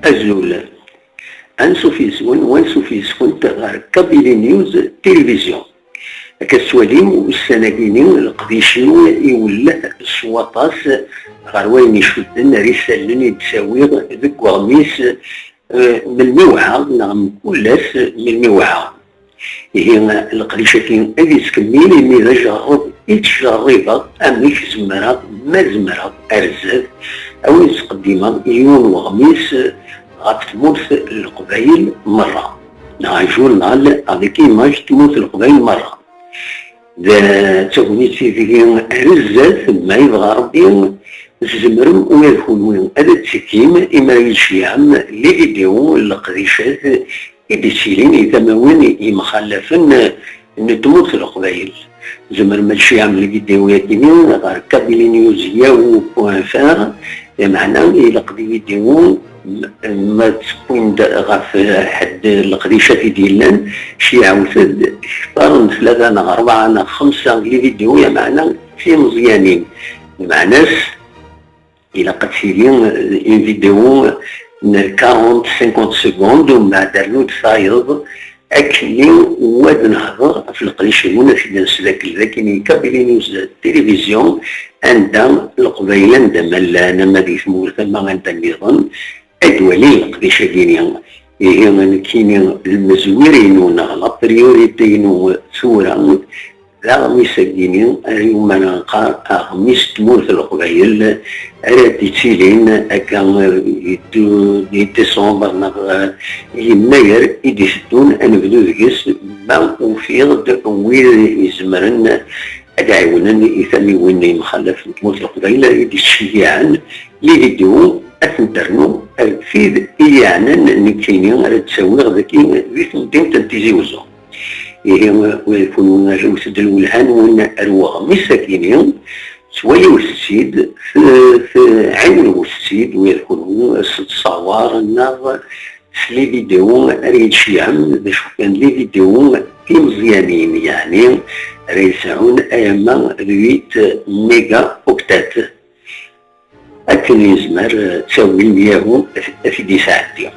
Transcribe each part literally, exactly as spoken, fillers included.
Azul. Ansuf yes-wen, wansuf yes-went ɣer Kabylie News Télévision. Akka tettwalim, ussan-agi-ni leqdic-iw iwelleh s waṭas ɣer wayen icudden ar isallen i d-ttawiɣ deg weɣmis, eh, melmi wɛaɣ neɣ mkul ass melmi wɛaɣ. Ihi, leqdic-agi ad yettkemmil imi d ajerreb i ttjerribeɣ amek zemreɣ, ma zemreɣ, ar zdat, ad wen-ttqeddimeɣ yiwen weɣmis ɣef tmurt n Leqbayel merra, neɣ un journal avec image n tmurt n Leqbayel merra. D tagnit ideg ar zdat, ma yebɣa Rebbi, tzemrem ula d kunwi ad tettekkim imi ara yi-d-tceyyɛem les vidéos n leqdicat i d-yettilin i tamawen yemxallafen n tmurt n Leqbayel. Tzemrem ad tceyyɛem les vidéos-agi-ni ɣer kabylie news yahoo point fr, lameɛna ilaq les vidéos ma tewwim-d ɣef ḥedd leqdicat i d-yellan, ceyyɛet-d kter n tlata neɣ rebɛa neɣ xemsa n les vidéos, lameɛna d timeẓyanin. Lmeɛna-s, ilaq ad tili une vidéo n quarante, cinquante secondes, umbeɛd rnu-d tayeḍ, akkenni u ad nehder ɣef leqdic-nwen, ad t-id-nsel akken d akken i Kabylie News Télévision, anda Leqbayel anda ma llan, ama di tmurt, ama anda nniḍen, ad walin leqdic-agi-ni. Ihi, nekkini, lmezwir-inu neɣ la priorité-inu tura d aɣmis-agi-ni, ara yumer nqar aɣmis n tmurt n Leqbayel, ara d-ittilin akka, eh, di du-, di décembre neɣ, eh, yennayer i d-iteddun, ad nebdu deg-s ma ufiɣ-d wid izemren ad ɛiwnen i tamiwin yemxalaf n tmurt n Leqbayel i d-yettceyyiɛen les vidéos, ad tent-rnu ar tid i yeɛnan nekkini ara d-ttawiɣ dagi di temdint n Tizi Uzzu. Ihi, ula d kunwi rret-d lwelha-nwen ar weɣmis-agi-ni, ttwaliwet-tt-id, t-, t-, ɛiwnet-tt-id, ula d kunwi s ttṣawar neɣ s les vidéos ara yi-d-tceyyɛem, d acu kan les vidéos timeẓyanin, yeɛni ara yesɛun ayama d huit mégaoctets. Akken yezmer, eh, ttawil yahoo ad t-id-yesɛeddi.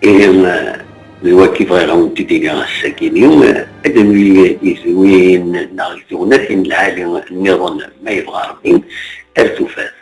Ihi, eh, d wakki bɣiɣ ad wen-t-id-iniɣ ass-agi-ni, eh, ad nuli i tedwin neɣ i tegnatin lɛali nniḍen ma yebɣa Rebbi, ar tufat.